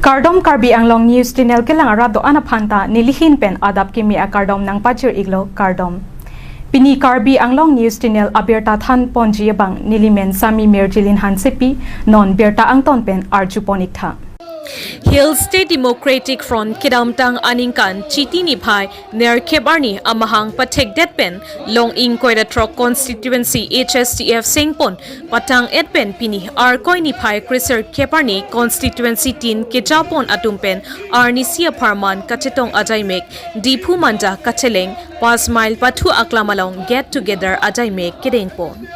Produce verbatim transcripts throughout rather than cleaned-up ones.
Kardom, Karbi Anglong News Channel kelang arat do-an aphan ta nelihin pen adap kimi akardom nangpachir-iklo, kardom. Pini Karbi Anglong News Channel abirta thanponji abang nelimen Sami Mirjilin Hansepi, non birta angton pen arjupon-iktha. Hill State Democratic Front kedamtang aningkan Chiti niphai nerkep arni amahang pathekdet pen Longing Koirathrok Constituency H S D F sengpon patang-et pen pini Arkoi niphai kresirkep arni constituency tin kejapon atum pen arnisi apharman kachetong ajaimek Diphu Manja Kacheleng Pas Mile pathu aklam along get together ajaimek kedengpon.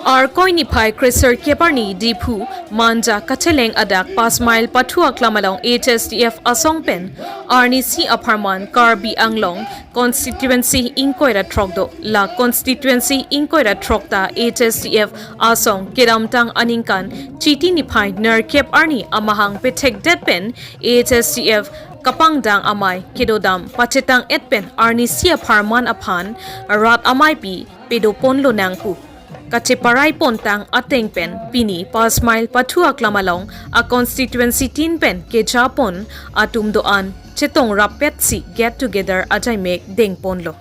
Arkoi niphai kresirkep arni Diphu Manja Kacheleng adak Pas Mile pathu aklam along H S D F asong pen arnisi apharman Karbi Anglong constituency ingkoirathrok do. La constituency ingkoirathrok ta H S D F asong kedamtang aningkan Chiti niphai nerkep arni amahang pathekdet pen H S D F kapangdang amei kedodam pachetang-et pen arnisi apharman aphan rat ameipi pedoponlonang pu kacheparai pontang ateng pen pini Pas Mile pathu aklam along a constituency tin pen kejapon atum do-an chetong rappetsi get together ajaimek dengponlo.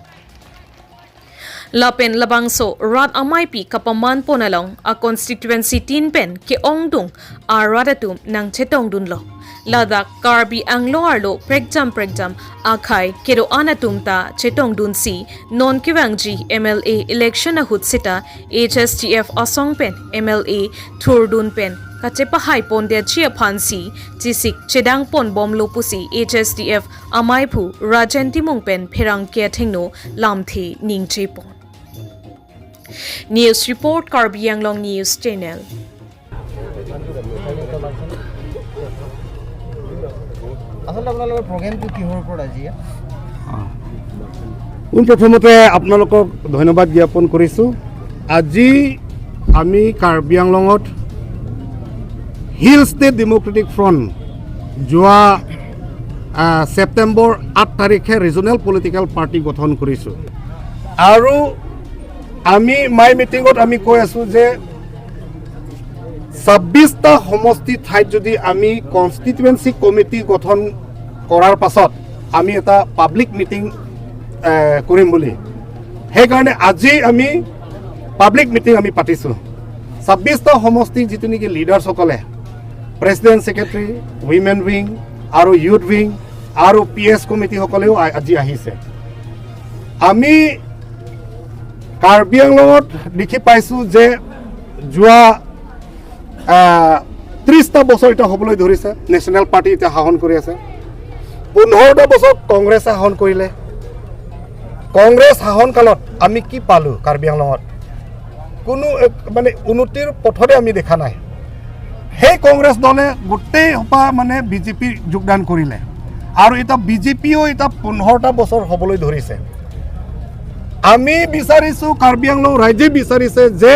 Lapen labangso rat ameipi kapamanpon along a constituency tin pen ke-ongdung arat atum nangchetongdunlo. Ladak Karbi Anglong arlo prekjam prekjam akhei kedo-an atum ta chetongdunsi non kevangji M L A election ahut seta H S D F asong pen M L A thurdun pen kachepahai pondetji aphansi chesik chedangponbomlo pusi H S D F ameiphu Rajen Timung pen pherangke athengno lamthe ningjepon. News report, Karbi Anglong News Channel. আচলতে আপোনালোকৰ প্ৰগ্ৰেমটো কিহৰ ওপৰত আজি ইয়াত? পোনপ্ৰথমতে আপোনালোকক ধন্যবাদ জ্ঞাপন কৰিছোঁ। আজি আমি কাৰ্বি আংলঙত হিল ষ্টেট ডেমক্ৰেটিক ফ্ৰণ্ট যোৱা আহ, ছেপ্টেম্বৰ আঠ তাৰিখে ৰিজনেল পলিটিকেল পাৰ্টি গঠন কৰিছোঁ আৰু আমি মাই মিটিঙত আমি কৈ আছোঁ যে ছাব্বিশটা সমষ্টি ঠাইত যদি আমি কনষ্টিটুৱেঞ্চি কমিটি গঠন কৰাৰ পাছত আমি এটা পাব্লিক মিটিং এ, কৰিম বুলি, সেইকাৰণে আজি আমি পাব্লিক মিটিং আমি পাতিছোঁ। ছাব্বিশটা সমষ্টিৰ যিটো নেকি লিডাৰ্ছসকলে, প্ৰেচিডেণ্ট, ছেক্ৰেটাৰী, উইমেন উইং আৰু ইউথ উইং আৰু পি এছ কমিটিসকলেও আ- আজি আহিছে। আমি কাৰ্বি আংলঙত দেখি পাইছোঁ যে যোৱা আহ, ত্ৰিশটা বছৰ এতিয়া হ'বলৈ ধৰিছে, নেশ্যনেল পাৰ্টি এতিয়া শাসন কৰি আছে। পোন্ধৰটা বছৰ কংগ্ৰেছে শাসন কৰিলে। কংগ্ৰেছ শাসনকালত আমি কি পালোঁ কাৰ্বি আংলঙত? কোনো এক, মানে, উন্নতিৰ পথতে আমি দেখা নাই। সেই কংগ্ৰেছ দলে গোটেই সোপা, মানে, বি জে পি যোগদান কৰিলে আৰু এতিয়া বি জে পিও এতিয়া পোন্ধৰটা বছৰ হ'বলৈ ধৰিছে। আমি বিচাৰিছোঁ, কাৰ্বি আংলং ৰাইজে বিচাৰিছে যে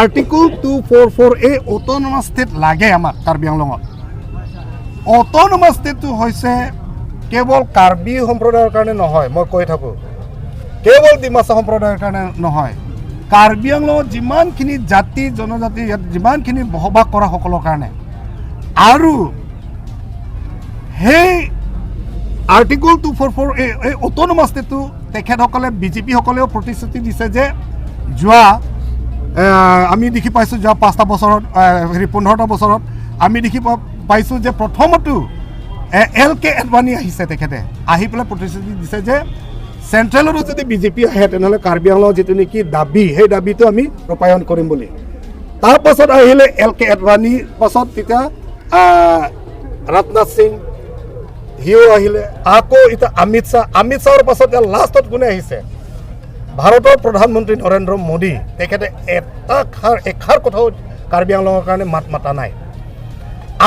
আৰ্টিকল টু ফ'ৰ ফ'ৰ এ অট'নমাছ ষ্টেট লাগে আমাক কাৰ্বি আংলঙত। অট'নমাছ ষ্টেটটো হৈছে কেৱল কাৰ্বি সম্প্ৰদায়ৰ কাৰণে নহয়, মই কৈ থাকোঁ, কেৱল ডিমাচা সম্প্ৰদায়ৰ কাৰণে নহয়। কাৰ্বি আংলঙত যিমানখিনি জাতি জনজাতি ইয়াত যিমানখিনি বসবাস কৰাসকলৰ কাৰণে আৰু সেই আৰ্টিকল টু ফ'ৰ ফ'ৰ এ, এই অট'নমাছ ষ্টেটটো তেখেতসকলে, বি জে পিসকলেও প্ৰতিশ্ৰুতি দিছে যে যোৱা, এ, আমি দেখি পাইছোঁ যোৱা পাঁচটা বছৰত, এ, হেৰি, পোন্ধৰটা বছৰত আমি দেখি পা- পাইছোঁ যে প্ৰথমতো, এ, এল কে আদৱানী আহিছে, তেখেতে আহি পেলাই প্ৰতিশ্ৰুতি দিছে যে চেণ্ট্ৰেলতো যদি বি জে পি আহে, তেনেহ'লে কাৰ্বি আংলঙৰ যিটো নেকি দাবী, সেই দাবীটো আমি ৰূপায়ণ কৰিম বুলি। তাৰ পাছত আহিলে এল কে আদৱানীৰ পাছত তেতিয়া, আহ, ৰাজনাথ সিং, সিও আহিলে। আকৌ এতিয়া অমিত শ্বাহ, অমিত শ্বাহৰ পাছত এতিয়া লাষ্টত কোনে আহিছে? ভাৰতৰ প্ৰধানমন্ত্ৰী নৰেন্দ্ৰ মোদী। তেখেতে এটা খাৰ, এষাৰ কথাও কাৰ্বি আংলঙৰ কাৰণে মাত মাতা নাই।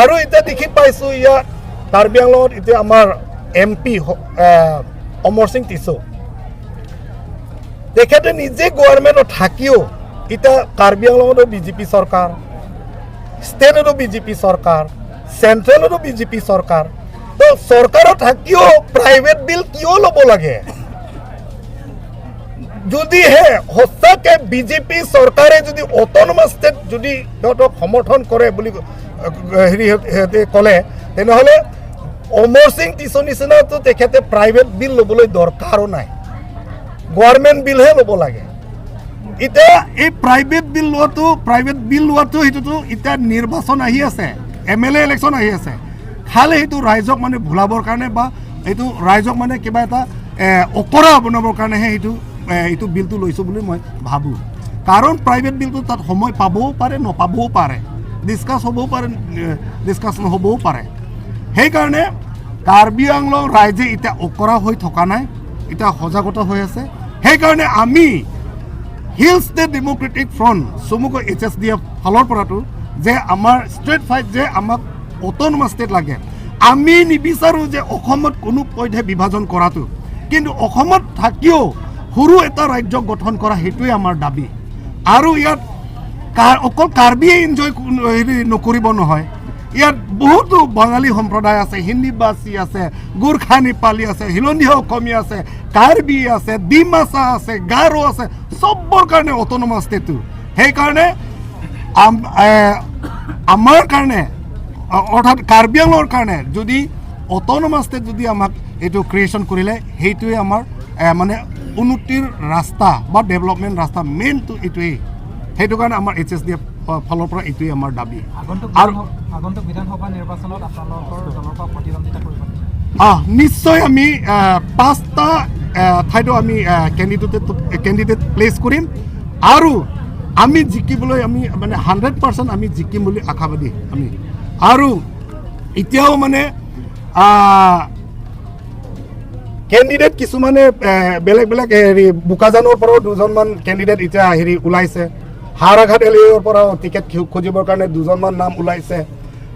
আৰু এতিয়া দেখি পাইছোঁ ইয়াত কাৰ্বি আংলঙত এতিয়া আমাৰ এম পি হ-, এ, অমৰ সিং টিছো, তেখেতে নিজে গভৰ্ণমেণ্টত থাকিও এতিয়া কাৰ্বি আংলঙতো বি জে পি চৰকাৰ, ষ্টেটতো বি জে পি চৰকাৰ, চেণ্ট্ৰেলতো বি জে পি চৰকাৰ। তো চৰকাৰত থাকিও প্ৰাইভেট বিল কিয় ল'ব লাগে? যদিহে সঁচাকে বিজেপি চৰকাৰে যদি অট'নমাছ ষ্টেট যদি সিহঁতক সমৰ্থন কৰে বুলি, এ, হেৰি, সিহঁতে ক'লে, তেনেহ'লে অমৰ সিং টিছ'ৰ নিচিনাতো তেখেতে প্ৰাইভেট বিল ল'বলৈ দৰকাৰো নাই, গভৰ্ণমেণ্ট বিলহে ল'ব লাগে। এতিয়া এই প্ৰাইভেট বিল লোৱাটো, প্ৰাইভেট বিল লোৱাটো, সেইটোতো এতিয়া নিৰ্বাচন আহি আছে, এম এল এ ইলেকশ্যন আহি আছে। খালি সেইটো ৰাইজক মানে ভুলাবৰ কাৰণে বা এইটো ৰাইজক মানে কিবা এটা, এ, অকৰা বনাবৰ কাৰণেহে সেইটো, এ, এইটো বিলটো লৈছোঁ বুলি মই ভাবোঁ। কাৰণ প্ৰাইভেট বিলটো তাত সময় পাবও পাৰে, নাপাবও পাৰে, ডিছকাছ হ'বও পাৰে, এ, ডিছকাছ নহ'বও পাৰে। সেইকাৰণে কাৰ্বি আংলং ৰাইজে এতিয়া অকৰা হৈ থকা নাই, এতিয়া সজাগতা হৈ আছে। সেইকাৰণে আমি হিলছ ষ্টেট ডেম'ক্ৰেটিক ফ্ৰণ্ট, চমুকৈ এইচ এছ ডি এফ ফালৰ পৰাতো যে আমাৰ ষ্ট্ৰেট ফাইট যে আমাক অট'নমাছ ষ্টেট লাগে। আমি নিবিচাৰোঁ যে অসমত কোনো পধ্যে বিভাজন কৰাটো, কিন্তু অসমত থাকিও সৰু এটা ৰাজ্য গঠন কৰা, সেইটোৱে আমাৰ দাবী। আৰু ইয়াত কাৰ-, অকল কাৰ্বিয়ে এনজয় হেৰি নকৰিব নহয়, ইয়াত বহুতো বঙালী সম্প্ৰদায় আছে, হিন্দী ভাষী আছে, গোৰ্খা নেপালী আছে, হিলন্দিয়া অসমীয়া আছে, কাৰ্বি আছে, ডিমাচা আছে, গাৰো আছে, চবৰ কাৰণে অট'নমাছ ষ্টেটটো। সেইকাৰণে আম-, এ, আমাৰ কাৰণে, অ-, অৰ্থাৎ কাৰ্বি আংলঙৰ কাৰণে যদি অট'নমাছ ষ্টেট যদি আমাক এইটো ক্ৰিয়েশ্যন কৰিলে, সেইটোৱে আমাৰ, এ, মানে উন্নতিৰ ৰাস্তা বা ডেভেলপমেণ্ট ৰাস্তা মেইনটো এইটোৱেই। সেইটো কাৰণে আমাৰ এইচ এছ ডি এফ ফালৰ পৰা এইটোৱেই আমাৰ দাবী। আগন্তুক আৰু বিধানসভা, আগন্তুক বিধানসভা নিৰ্বাচনত আপোনালোকৰ দলৰ পৰা প্ৰতিদ্বন্দ্বিতা কৰিব নেকি? আহ, নিশ্চয় আমি, আহ, পাঁচটা, আহ, ঠাইতো আমি, আহ, কেণ্ডিডেট, কেণ্ডিডেট প্লেচ কৰিম আৰু আমি জিকিবলৈ আমি মানে হাণ্ড্ৰেড পাৰ্চেণ্ট আমি জিকিম বুলি আশাবাদী আমি। আৰু এতিয়াও মানে, আহ, কেণ্ডিডেট কিছুমানে, এ, বেলেগ বেলেগ হেৰি বোকাজানৰ পৰাও দুজনমান কেণ্ডিডেট এতিয়া হেৰি ওলাইছে, হাওৰাঘাট এল এৰ পৰাও টিকেট খু-, খুজিবৰ কাৰণে দুজনমান নাম ওলাইছে,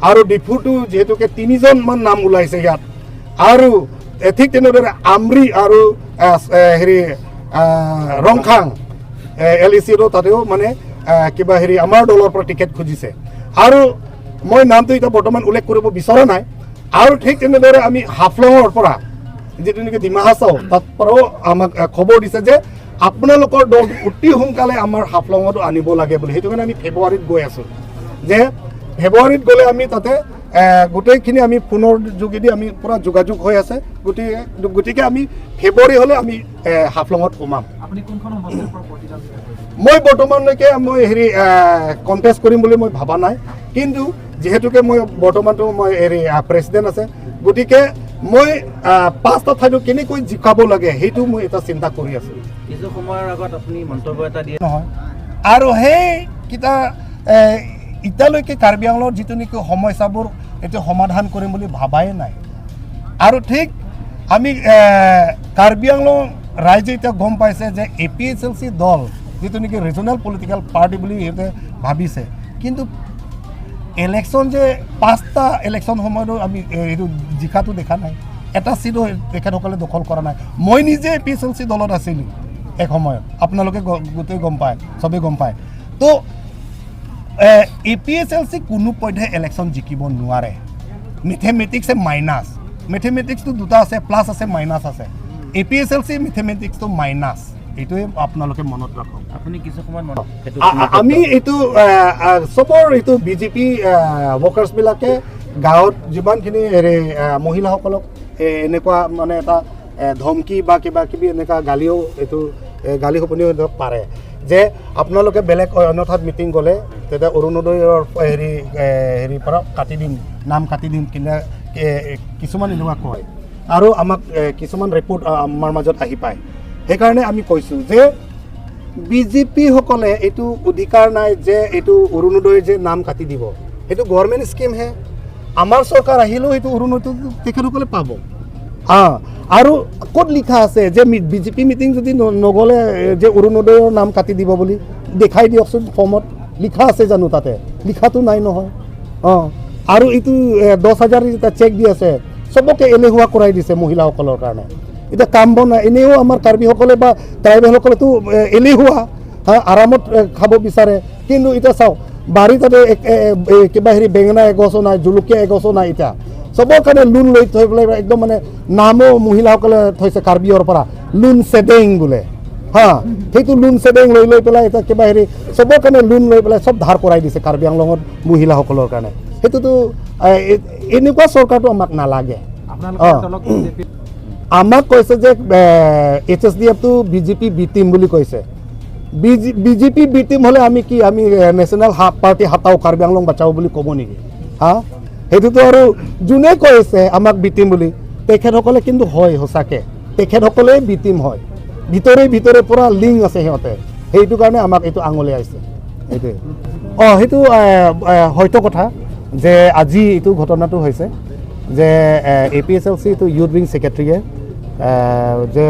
আৰু ডিফুতো যিহেতুকে তিনিজনমান নাম ওলাইছে ইয়াত, আৰু, এ, ঠিক তেনেদৰে আমৰি আৰু, এ, এ, হেৰি, এ, ৰংখাং, এ, এল ই চিতো তাতেও মানে, এ, কিবা হেৰি আমাৰ দলৰ পৰা টিকেট খুজিছে। আৰু মই নামটো এতিয়া বৰ্তমান উল্লেখ কৰিব বিচৰা নাই। আৰু ঠিক তেনেদৰে আমি হাফলঙৰ পৰা যিটো নেকি ডিমা হাছাও, তাত পৰাও আমাক, এ, খবৰ দিছে যে আপোনালোকৰ দল অতি সোনকালে আমাৰ হাফলঙতো আনিব লাগে বুলি। সেইটো কাৰণে আমি ফেব্ৰুৱাৰীত গৈ আছোঁ, যে ফেব্ৰুৱাৰীত গ'লে আমি তাতে, এ, গোটেইখিনি আমি ফোনৰ যোগেদি আমি পূৰা যোগাযোগ হৈ আছে। গতিকে, গতিকে আমি ফেব্ৰুৱাৰী হ'লে আমি, এ, হাফলঙত সোমাম। আপুনি কোনখন সমষ্টিৰ পৰা প্ৰতিদ্বন্দ্বিতা কৰিব? মই বৰ্তমানলৈকে মই হেৰি, এ, কণ্টেষ্ট কৰিম বুলি মই ভবা নাই, কিন্তু যিহেতুকে মই বৰ্তমানতো মই হেৰি, আ, প্ৰেচিডেণ্ট আছে, গতিকে মই, আ, পাঁচটা ঠাইতো কেনেকৈ জিকাব লাগে সেইটো মই এটা চিন্তা কৰি আছোঁ। কিছু সময়ৰ আগত আপুনি মন্তব্য এটা দিয়ে। নহয়, আৰু সেইকেইটা, এ, এতিয়ালৈকে কাৰ্বি আংলঙৰ যিটো নেকি সমস্যাবোৰ এতিয়া সমাধান কৰিম বুলি ভাবাই নাই। আৰু ঠিক আমি, এ, কাৰ্বি আংলং ৰাইজে এতিয়া গম পাইছে যে এ পি এইচ এল চি দল যিটো নেকি ৰিজনেল পলিটিকেল পাৰ্টি বুলি সিহঁতে ভাবিছে, কিন্তু ইলেকশ্যন যে পাঁচটা ইলেকশ্যন সময়তো আমি, এ, এইটো জিকাটো দেখা নাই, এটা ছিটো তেখেতসকলে দখল কৰা নাই। মই নিজে এ পি এইচ এল চি দলত আছিলোঁ এক সময়ত, আপোনালোকে গ-, গোটেই গম পায়, চবেই গম পায়। তো এ পি এইচ এল চি কোনো পধ্যে ইলেকশ্যন জিকিব নোৱাৰে। মেথেমেটিক্সে মাইনাছ, মেথেমেটিক্সটো দুটা আছে, প্লাছ আছে, মাইনাছ আছে। এ পি এইচ এল চি মেথেমেটিক্সটো মাইনাছ, এইটোৱে আপোনালোকে মনত ৰাখক। আপুনি কিছু সময়ত মনত সেইটো আ-, আ-, আমি এইটো, আ, আ, চবৰ এইটো বি জে পি, আ, ৱৰ্কাৰ্ছবিলাকে গাঁৱত যিমানখিনি হেৰি, আ, মহিলাসকলক, এ, এনেকুৱা মানে এটা, এ, ধমকি বা কিবা কিবি এনেকুৱা গালিও এইটো, এ, গালি শুনিব পাৰে যে আপোনালোকে বেলেগ অন্য ঠাইত মিটিং গ'লে তেতিয়া অৰুণোদয়ৰ হেৰি, এ, হেৰিৰ পৰা কাটি দিম, নাম কাটি দিম, কিনে, এ, কিছুমান এনেকুৱা কয়। আৰু আমাক, এ, কিছুমান ৰিপৰ্ট, আ, আমাৰ মাজত আহি পায়। সেইকাৰণে আমি কৈছোঁ যে বি জে পিসকলে এইটো অধিকাৰ নাই যে এইটো অৰুণোদয় যে নাম কাটি দিব, সেইটো গভৰ্ণমেণ্ট স্কিমহে। আমাৰ চৰকাৰ আহিলেও সেইটো অৰুণোদয় তেখেতসকলে পাব। আ, আৰু ক'ত লিখা আছে যে মি-, বি জে পি মিটিং যদি ন-, নগ'লে, এ, যে অৰুণোদয়ৰ নাম কাটি দিব বুলি? দেখাই দিয়কচোন, ফৰ্মত লিখা আছে জানো তাতে? লিখাটো নাই নহয়। অ, আৰু এইটো, এ, দহ হাজাৰ এটা চেক দি আছে, চবকে এলেহুৱা কৰাই দিছে মহিলাসকলৰ কাৰণে। এতিয়া কাম বন নাই, এনেও আমাৰ কাৰ্বিসকলে বা ট্ৰাইবেলসকলেতো, এ, এলেহুৱা, হা, আৰামত, এ, খাব বিচাৰে। কিন্তু এতিয়া চাওক, বাৰীত তাতে এক, এ, এ, এ, কিবা হেৰি বেঙেনা এগছো নাই, জলকীয়া এগছো নাই। এতিয়া চবৰ কাৰণে লোন লৈ থৈ পেলাই একদম মানে নামো মহিলাসকলে থৈছে কাৰ্বিৰ পৰা, লোন চেডেং বোলে। হা, সেইটো লোন চেভিং লৈ লৈ পেলাই এতিয়া কিবা হেৰি চবৰ কাৰণে লোন লৈ পেলাই চব ধাৰ কৰাই দিছে কাৰ্বি আংলঙত মহিলাসকলৰ কাৰণে। সেইটোতো এ, এ- এনেকুৱা চৰকাৰটো আমাক নালাগে। আপোনালোকৰ অ। দলক বিজেপি আমাক কৈছে যে এইচ এছ ডি এফটো বিজেপি বি টিম বুলি কৈছে। বিজেপি বি টিম হ'লে আমি কি, আমি নেশ্যনেল পাৰ্টি হাতাও কাৰ্বি আংলং বাচাও বুলি ক'ব নেকি? হা, সেইটোতো আৰু যোনে কৈছে আমাক বি টিম বুলি, তেখেতসকলে কিন্তু হয় সঁচাকে, তেখেতসকলে বি টিম হয়, ভিতৰে ভিতৰে পুৰা লিংক আছে সিহঁতে, সেইটো কাৰণে আমাক এইটো আঙুলিয়াইছে। এইটোৱে। অ, সেইটো এ, এ, হয়তো কথা যে আজি এইটো ঘটনাটো হৈছে যে এ পি এইচ এল চি এইটো ইউথ উইং ছেক্ৰেটাৰীয়ে এ, যে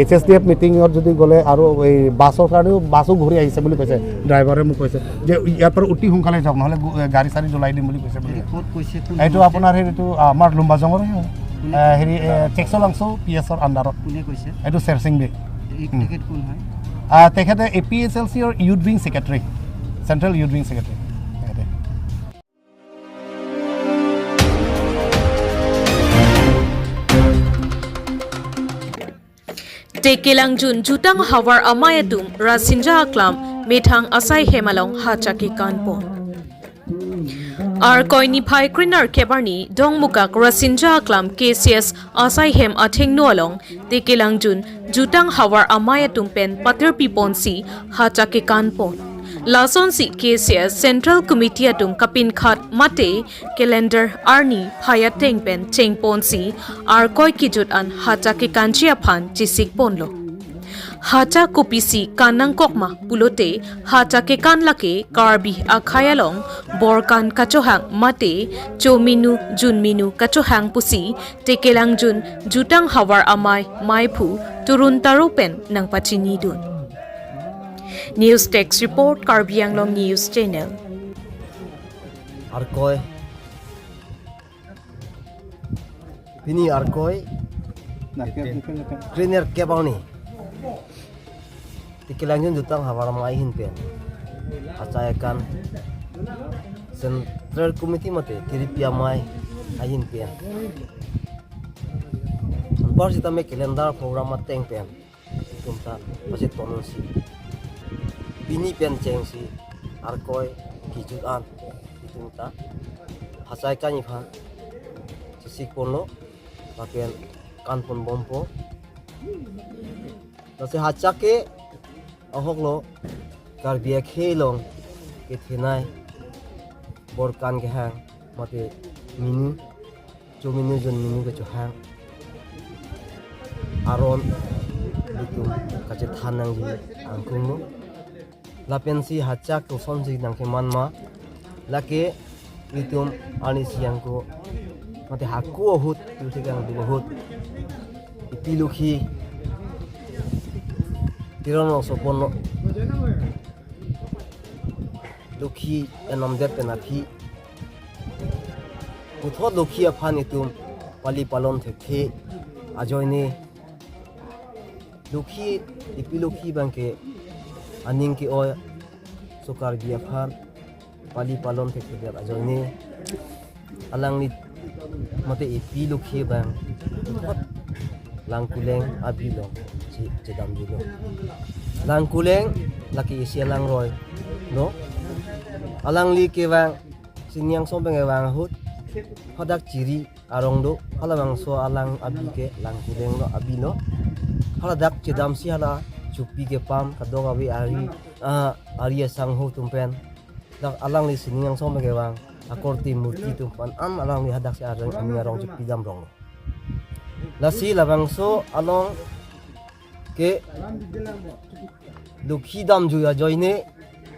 এইচ এছ ডি এফ মিটিঙত যদি গ'লে আৰু এই বাছৰ কাৰণেও বাছো ঘূৰি আহিছে বুলি কৈছে, ড্ৰাইভাৰে মোক কৈছে যে ইয়াৰ পৰা অতি সোনকালে যাওক, নহ'লে গু- এ, গাড়ী চাড়ী জ্বলাই দিম বুলি কৈছে বুলি। ক'ত কৈছে, কোন এইটো হৈছে? আপোনাৰ হেৰিটো আমাৰ লুম্বাজঙৰ কোনে এ, হেৰি এ, চেকচলাংচো পি এছৰ আণ্ডাৰত। কোনে কৈছে? এইটো চেৰচিং বে। এই উম। তেখেত কোন হয়? আ, তেখেতে এ পি এইচ এল চিৰ youth wing secretary, central youth wing secretary তেখেতে। Tekelangjun jutang havar amei atum Rasinja aklam methang asai hem along hacha kekan pon. Arkoi niphai krenerkep arni Dongmukak Rasinja aklam K C S asai hem athengno along Tekelangjun jutang havar amei atum pen patirpi ponsi hacha kekan pon. Lasonsi K C S Central Committee atum kapinkhat mate calendar arni phai ateng pen cheng ponsi arkoi kejut an hacha kekanji aphan chesik ponlo. Hacha kopisi kan nangkok ma pulote hacha kekan lake Karbi akhei along borkan kachohang mate chominu junminu kachohang pusi Tekelangjun jutang havar amei meiphu Turun Taro pen nangpachinidun. News Desk Report, Karbi Anglong News Channel. Arkoi. Pini arkoi. Krenerkep arni Tekelangjun jutang havar amei ahin pen hacha kekan Central Committee mate kiripi amei ahin pen. Anpar sitame calendar program ateng pen itum ta pasi tonsi pini pen chengsi arkoi kejut an itum ta hacha kekanji aphan chesik ponlo lapen kan pon bompo. Lasi hacha ke ahoklo Karbi akhei along kethenei borkan kehang mate minu chominu junminu kechohang aron itum kachethan nangji angkung lo. Lapensi hacha kosonsi nangkeman ma lake itum arnisi angko mate hako ahut, itum kangdung ahut ipi lokhi Teron Rongsoponlo, lokhi enamdet pen aphi puthot lokhi aphan itum pali palon thekthe ajoine lokhi, ipi lokhi abangke aning ke-oi so Karbi aphan pali palon thekthedet ajoine alangli mate ipi lokhi abang Langkuleng abi along che- chedamjulo. Langkuleng lake isi alangroi lo. Alangli kevang Sini Angsong pen kevang ahut hadak Chiri arong do, halabangso alang abi ke Langkuleng lo, abi lo. Haladak chedamsi hala chopi kepam, kadokave ari, ah, ari asangho atum pen dak alangli Sini Angsong pen kevang akorte murti atum aphan an alangli hadaksi arong, aning arong chepidam rong lo. Lasi labangso along ke lokhi damjui ajoine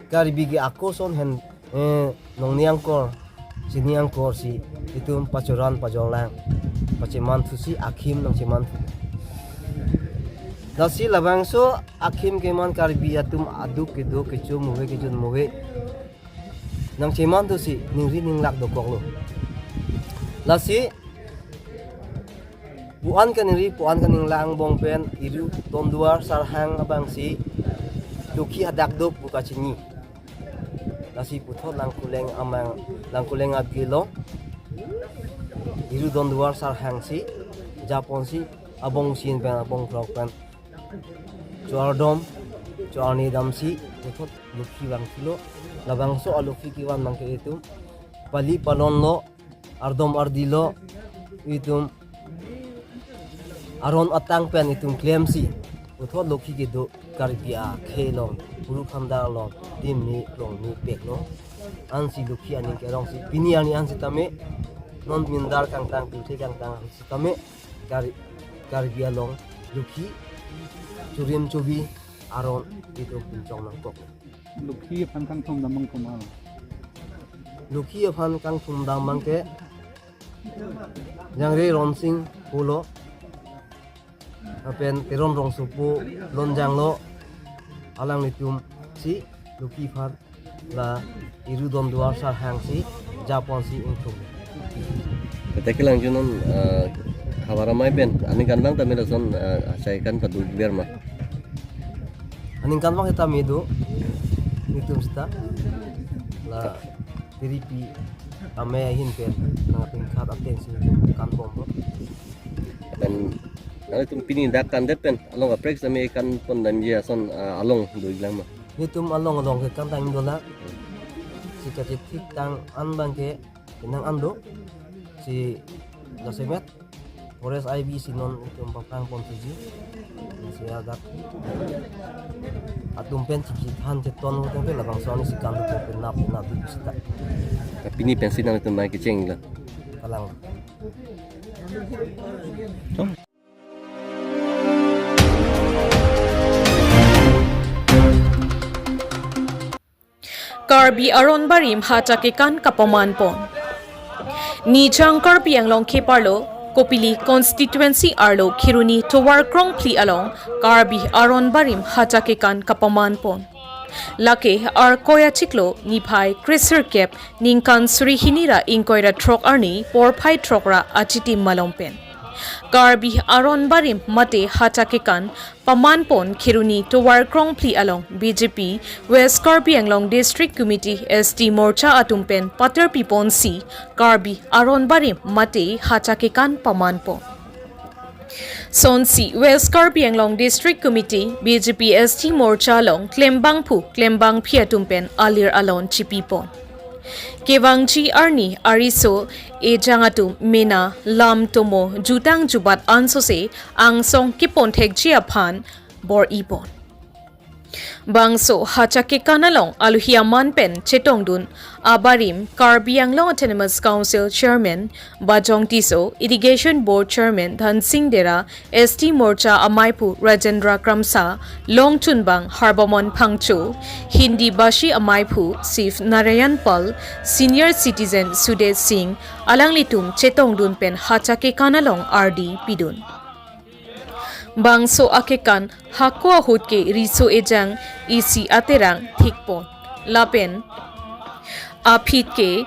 Karbi ke ako ason hen, eh, nongni angkor, Sini Angsong si itum pachoran pajorlang, pachemanthusi akhim nangchemanthu. Lasi labangso akhim keman Karbi atum aduk kedo, kecho move, kejun move nangchemanthusi ningri ninglak dokoklo. Lasi pu-an kaningri, pu-an kaninglak angbong pen Iru Donduar Sarhang abangsi lokhi hadak dok pu kachini. Lasi puthot Langkuleng amang, Langkuleng abi along Iru Donduar Sarhang si japonsi abong sin pen, abong throk pen Cho-ardom, cho-arni damsi, puthot lokhi vangthulo, labangso alokhi kevan abangke itum pali palonlo, ardom ardilo, itum aron atang pen itum klemsi, puthot lokhi kedo Karbi akhei along, puru khandar along, tim ni klong ni pek lo, ansi lokhi aning kerongsi, pini arni an sitame, non mindar kangtang, pirthe kangtang sitame, Kar-, Karbi along lokhi churim chubi aron itum pinchong nangkok. Lokhi aphan kangthum dam abang komat? Lokhi aphan kangthum dam abangke Jangre Ronsing pulo, lapen Teron Rongsopo lonjanglo, alanglitumsi lokhi aphan la iru don duar sarhangsi japonsi ingthum. Kata kelang junon, eh, havar amei pen aningkanvang tame lason, eh, hacha kekan padu ber ma? Aningkanvang sitame do, itum sita la tiripi amei ahin pen nangpingkhat atengsi kanpon po. Pen, nangtum pini dak kandet pen along kaprek sitame kanpon damji ason, ah, along do-iklang ma? Itum along along ke kantang dolang. Si kachethik tang an abangke penang an do. Si jasemet forest I B si non itum papangpon siji. Si adak atum pen chipsi than cheton tangte labangso arni si kan do penap penap do sita. Pini pensi nangtum mai kecheng lo? Kalang. Karbi Aron Barim hacha kekan kapamanpon. Nijang Karbi Anglong keparlo, Kopili constituency arlo Kheroni tovar krongphli along Karbi Aron Barim hacha kekan kapamanpon. Lake Arkoi achiklo niphai kresirkep ningkan suri hini ra ingkoi ra throk arni porphai throk ra achitim malom pen Karbi Aron Barim mate hacha kekan pamanpon Kheroni tovar krongphli along B J P West Karbi Anglong District Committee S T Morcha atum pen paterpiponsi Karbi Aron Barim mate hacha kekan pamanpon. Sonsi West Karbi Anglong District Committee B J P S T Morcha along klembangphu klembangphi atum pen alir alon chipipon. Kevangji arni ariso ejang atum mena lam tomo jutang jubat ansose angsong kepon thekji aphan bor-ipon. Bangso hacha kekan along alohi aman pen chetongdun abarim Karbi Anglong Autonomous Council Chairman Bajong Tisso, Irrigation Board Chairman Dhansing Dera, S T Morcha amaiphu Rajendra Kramsa, Longchunbang Harbamon Phangcho, Hindi Bashi amaiphu Shiv Narayan Pal, Senior Citizen Sudesh Singh, alanglitum chetongdun pen hacha kekan along ardi pidun. Bangso akekan hako ahut ke riso ejang isi aterang thikpon. Lapen aphi ke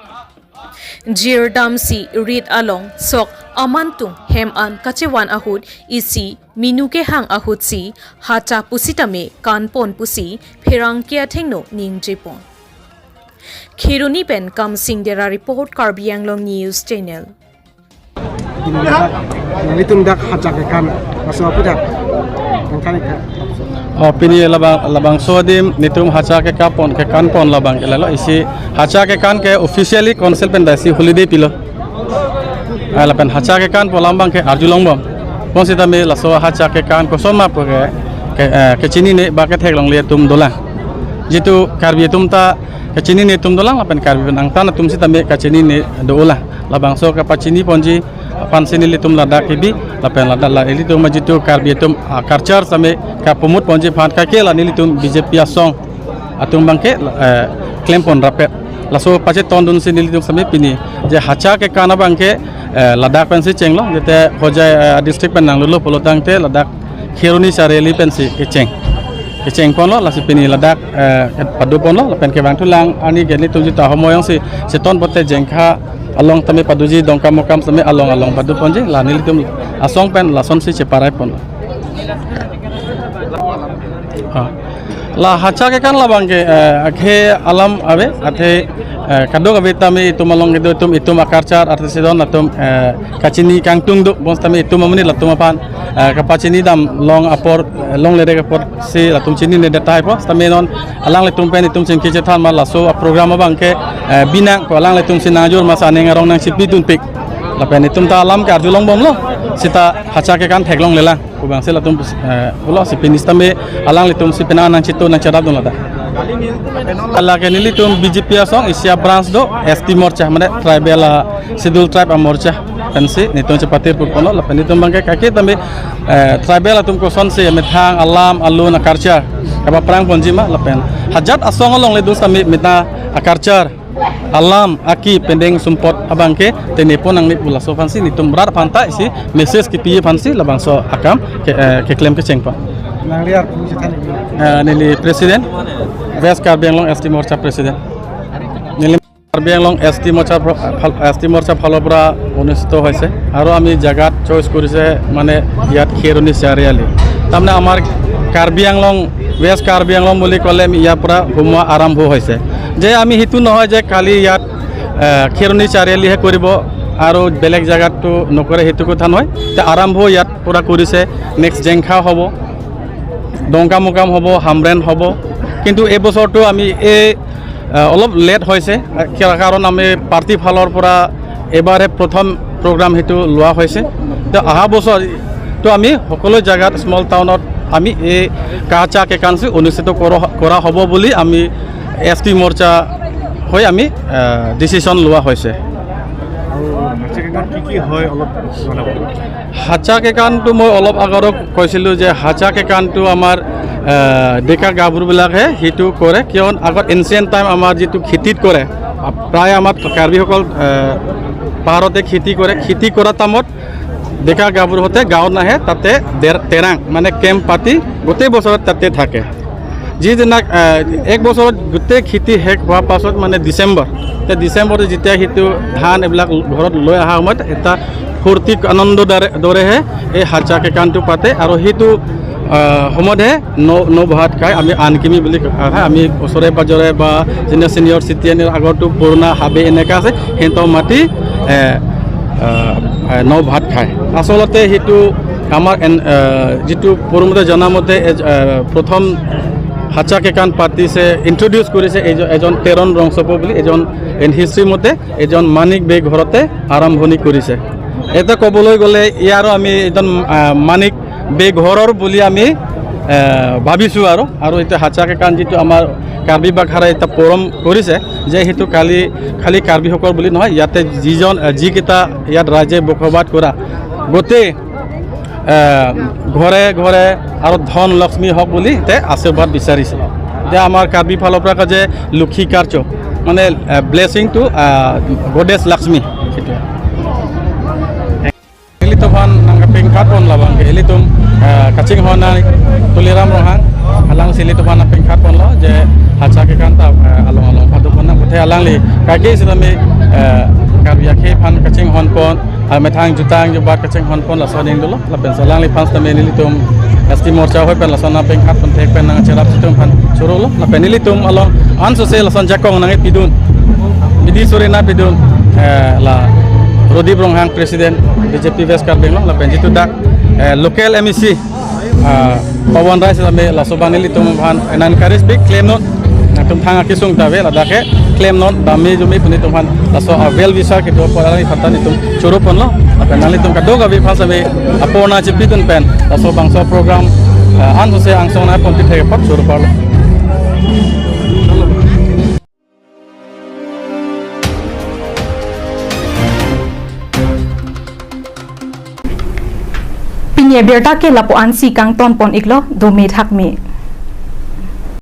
jirdamsi rit along sok amantung hem an kachevan ahut isi minu kehang ahutsi hacha pusitame kanpon pusi pherangke athengno ningjepon. Kheroni pen Kamsing Dera report, Karbi Anglong News Channel. Nelitum dak hacha kekan, laso apu dak. Nangkani ka. Oh, pini labang, labangso adim nelitum hacha kekapon, kekanpon labang ke lalo isi hacha kekan ke officially council pen dasi holiday pilo. Ah, lapen hacha kekan pu alam abang ke arjulongbom. Bonsitame laso hacha kekan koson ma pu ke, ke, eh, kechinine ba ketheklongle atum dolang. Jitu Karbi atum ta kechinine atum dolang, lapen Karbi pen angtan atum sitame kechinine dolang. Labangso kepachiniponji aphansi nelitum ladak kebi, lapen ladak la ilitum ajitu Karbi atum, ah, culture sitame kapamutponji aphan kake la nelitum B J P asong atum abang ke, eh, klempon rapet. Laso pachetongdunsi nelitum sitame pini je hacha kekan abang ke, eh, ladak pensi chenglo, jete Hojai, eh, district pen nanglulo pulotangte ladak Kheroni Chareli pensi kecheng. Kechengponlo, lasi pini ladak, eh, paduponlo, lapen kevangthulang arni ke nelitum jitu ahomoi jongsi cheton pote Jengkha along tame paduji, Dongkamukam tame along along paduponji, la nelitum asong pen lasonsi cheparaiponlo. Ah. La hacha kekan labang ke, eh, akhei alam ave, athe, Eh, kadokave tame itum along kedo itum, itum a-culture artist don atum, eh, kachini kangtung do, bonsitame itum amonit latum aphan, eh, kapachini dam long apor, eh, longle rek apor si latum chinine det tahai po, sitame non alanglitum pen itum chingki chethan ma laso a-program abang ke, eh, binang ko alanglitum si nangjor ma sa aning arong nangchipidunpik. Lapen itum ta alam ke arjulong bomlo, sita hacha kekan theklonglelang. Kubang si latum, eh, pulo si pini sitame alanglitum si penang nangchitu nangcherapdun lata. Lake nelitum B J P asong isi a-branch do, S T Morcha, mane tribal, ah, schedule tribe a-morcha. Pensi nelitum chepatir purpono, lapen nelitum abang ke kaki tame, eh, tribal atum kosonsi methang alam alun a-culture kapaphrang ponji ma lapen hajat asong alongle do sitame methang a-culture, alam, aki, pendeng sumpot abang ke tengnepon nangne pu laso aphansi nelitum rat aphan ta isi message kipi aphansi labangso akam ke, eh, keklem kecheng pa. Nangli arpu chethan iklo. Eh, neli President, West Karbi Anglong S T Morcha President. Neli Karbi Anglong S T Morcha pro-, phal-, S T Morcha ফালৰ পৰা অনুষ্ঠিত হৈছে আৰু আমি জাগাত চইচ কৰিছে মানে ইয়াত খেৰণি চাৰিআলি। তাৰমানে আমাৰ কাৰ্বি আংলং, ৱেষ্ট কাৰ্বি আংলং বুলি ক'লে আমি ইয়াৰ পৰা সোমোৱা আৰম্ভ হৈছে। যে আমি সেইটো নহয় যে কালি ইয়াত, আহ, খেৰণি চাৰিআলিহে কৰিব আৰু বেলেগ জাগাততো নকৰে, সেইটো কথা নহয়। এতিয়া আৰম্ভ ইয়াত পৰা কৰিছে, নেক্সট জেংখা হ'ব, ডংকামুকাম হ'ব, হামৰেণ হ'ব। কিন্তু এই বছৰটো আমি এই, আহ, অলপ লেট হৈছে, আহ, কিয় কাৰণ আমি পাৰ্টি ফালৰ পৰা এইবাৰহে প্ৰথম প্ৰগ্ৰাম সেইটো লোৱা হৈছে। তো অহা বছৰ তো আমি সকলো জাগাত স্মল টাউনত আমি এই কাচা কেকানচি অনুষ্ঠিত কৰ-, কৰা হ'ব বুলি আমি এছ টি মৰ্চা হৈ আমি, আহ, ডিচিশ্যন লোৱা হৈছে। আৰু হাচা কেকান কি কি হয় অলপ জনাব। হাচা কেকানটো মই অলপ আগতে কৈছিলোঁ যে হাচা কেকানটো আমাৰ, আহ, ডেকা গাভৰুবিলাকে সেইটো কৰে, কিয় আগত এনচিয়েণ্ট টাইম আমাৰ যিটো খেতিত কৰে, প্ৰায় আমাৰ কাৰ্বিসকল, আহ, পাহাৰতে খেতি কৰে, খেতি কৰা টাইমত ডেকা গাভৰুহঁতে গাঁৱত নাহে, তাতে দেৰ-, তেৰাং মানে কেম্প পাতি গোটেই বছৰত তাতে থাকে। যিদিনা, আহ, এক বছৰত গোটেই খেতি শেষ হোৱাৰ পাছত মানে ডিচেম্বৰ, তে ডিচেম্বৰত যেতিয়া সেইটো ধান এইবিলাক ঘৰত লৈ অহা সময়ত এটা ফূৰ্তি আনন্দ দৰে, দৰেহে এই হাচা কেকানটো পাতে আৰু সেইটো, আহ, সময়তহে ন, ন ভাত খাই আমি আনকিমি বুলি কয়। আমি ওচৰে পাজৰে বা যেনে ছিনিয়ৰ চিটিজেনৰ আগতো পুৰণা হাবি এনেকা আছে, সিহঁতক মাতি, এ, আহ, আহ, ন ভাত খায়। আচলতে সেইটো আমাৰ এন-, আহ, যিটো পৰমতে জনামতে এজ-, আহ, প্ৰথম হাচা কেকান পাতিছে, ইণ্ট্ৰডিউচ কৰিছে এজ-, এজন তেৰণ ৰংচপ বুলি, এজন এন হিষ্ট্ৰী মতে এজন মানিক বে ঘৰতে আৰম্ভণি কৰিছে। এটা ক'বলৈ গ'লে ইয়াৰো আমি এজন, আহ, মানিক বে ঘৰৰ বুলি আমি, আহ, ভাবিছোঁ আৰু, আৰু এতিয়া হাচা কেকান যিটো আমাৰ কাৰ্বি বাখাৰা এটা ফৰাম কৰিছে যে সেইটো খালি, খালি কাৰ্বিসকল বুলি নহয়, ইয়াতে যিজন, আহ, যিকেইটা ইয়াত ৰাইজে বসবাস কৰা গোটেই, আহ, ঘৰে ঘৰে আৰু ধন লক্ষ্মী হওক বুলি তে আশীৰ্বাদ বিচাৰিছে। যে আমাৰ কাৰ্বি ফালৰ পৰা কয় যে লক্ষী কাৰ্য, মানে, আহ, blessing to, ah, goddess Lakshmi, সেইটো। Ilitum aphan nangkapingkhat pon labang ke ilitum, eh, kachinghon nang Tuliram Ronghang, alangsi ilitum aphan nangpingkhat ponlo je hacha kekan ta, eh, along along padu pon nang puthe alangli kaki sitame, eh, Karbi akhei aphan kachinghon pon, ah, methang jutang jubat kachinghon pon laso aning dolo, lapen si alangliphan sitame nelitum S T Morcha hoi pen laso nangpingkhat pon thek pen nangcherap chitum aphan chorolo, lapen nelitum along ansose lason jakong nangpidun, bidi suri nangpidun, eh, la Prodip Ronghang President B J P West Karbi Anglong, lapen jitu dak, eh, local M A C, ah, Pawan Rai sitame laso abang nelitum aphan encourage pik klemnon, nangtum thang akesung ta ave, ladak ke klemnon, dam-i jum-i pu nelitum aphan laso a well wisher kedo apor alangliphan ta nelitum choro ponlo, lapen nanglitum kadokave aphan sitame apor nangchipidun pen laso bangso program, eh, ansose angsong nangpon pithek apot choro parlo. Pini abirta ke lapu-ansi kangton pon iklo, dome thakme.